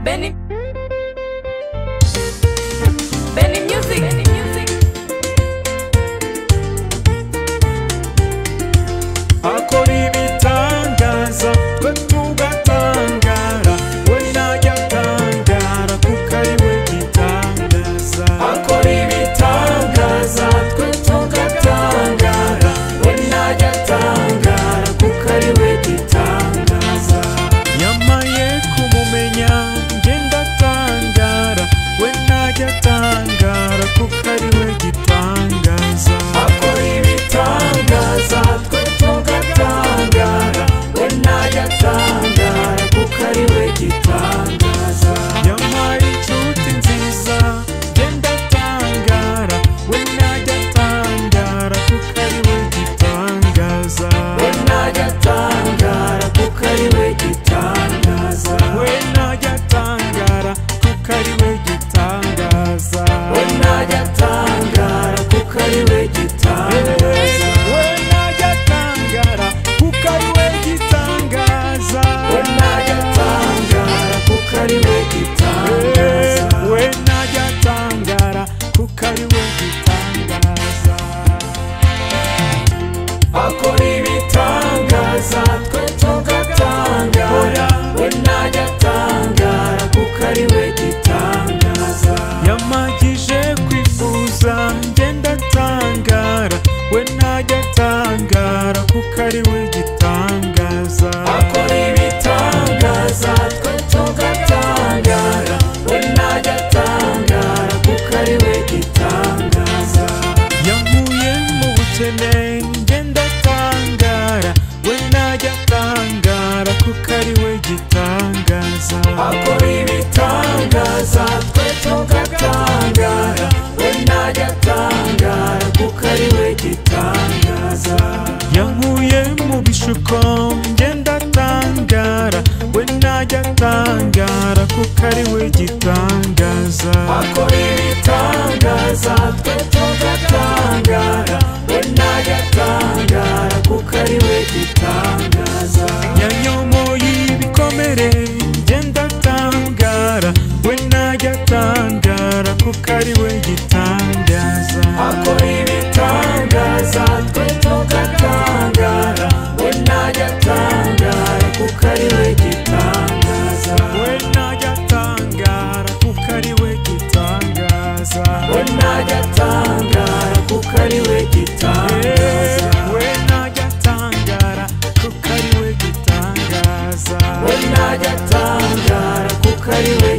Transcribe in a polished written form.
Benny Benny Music. Benny Music. Akora ibitangaza twe tugatangara, we ntajya atangara kuko ari we gitangaza. Akora ibitangaza twe tugatangara, we ntajya atangara kuko ari we gitangaza. Yamaye kumumenya njye ndatangara, we ntajya atangara kuko ari we gitangaza. Akora ibitangaza twe tugatangara, we ntajya atangara kuko ari we gitangaza. Yampaye inshuti nziza njye ndatangara, we ntajya atangara kuko ari we gitangaza. We ntajya atangara kuko ari we gitangaza. We ntajya atangara kuko ari we gitangaza. We ntajya atangara kuko ari we gitangaza. We ntajya atangara kuko ari we gitangaza. We ntajya atangara kuko ari we gitangaza. We ntajya atangara kuko ari we gitangaza. Akora ibitangaza twe tugatangara, we ntajya atangara kuko ari we gitangaza. Yamagije kwifuza njye ndatangara, we ntajya atangara kuko ari we gitangaza. Akora ibitangaza twe tugatangara, we ntajya atangara kuko ari we gitangaza. Yankuye mu bukene njye ndatangara, we ntajya atangara kuko ari we gitangaza. Akora ibitangaza twe tugatangara, we ntajya atangara kuko ari we gitangaza. Yankuye mu bishuko njye ndatangara, we ntajya atangara kuko ari we gitangaza. Akora ibitangaza twe tugatangara, we ntajya atangara kuko ari we gitangaza. Yanyomoye ibikomere njye ndatangara, we ntajya atangara kuko ari we gitangaza. Akora ibitangaza twe tugatangara, we ntajya atangara kuko ari we gitangaza. We ntajya atangara kuko ari we gitangaza. We ntajya atangara kuko ari we gitangaza. We ntajya atangara kuko ari we gitangaza. We ntajya atangara kuko ari we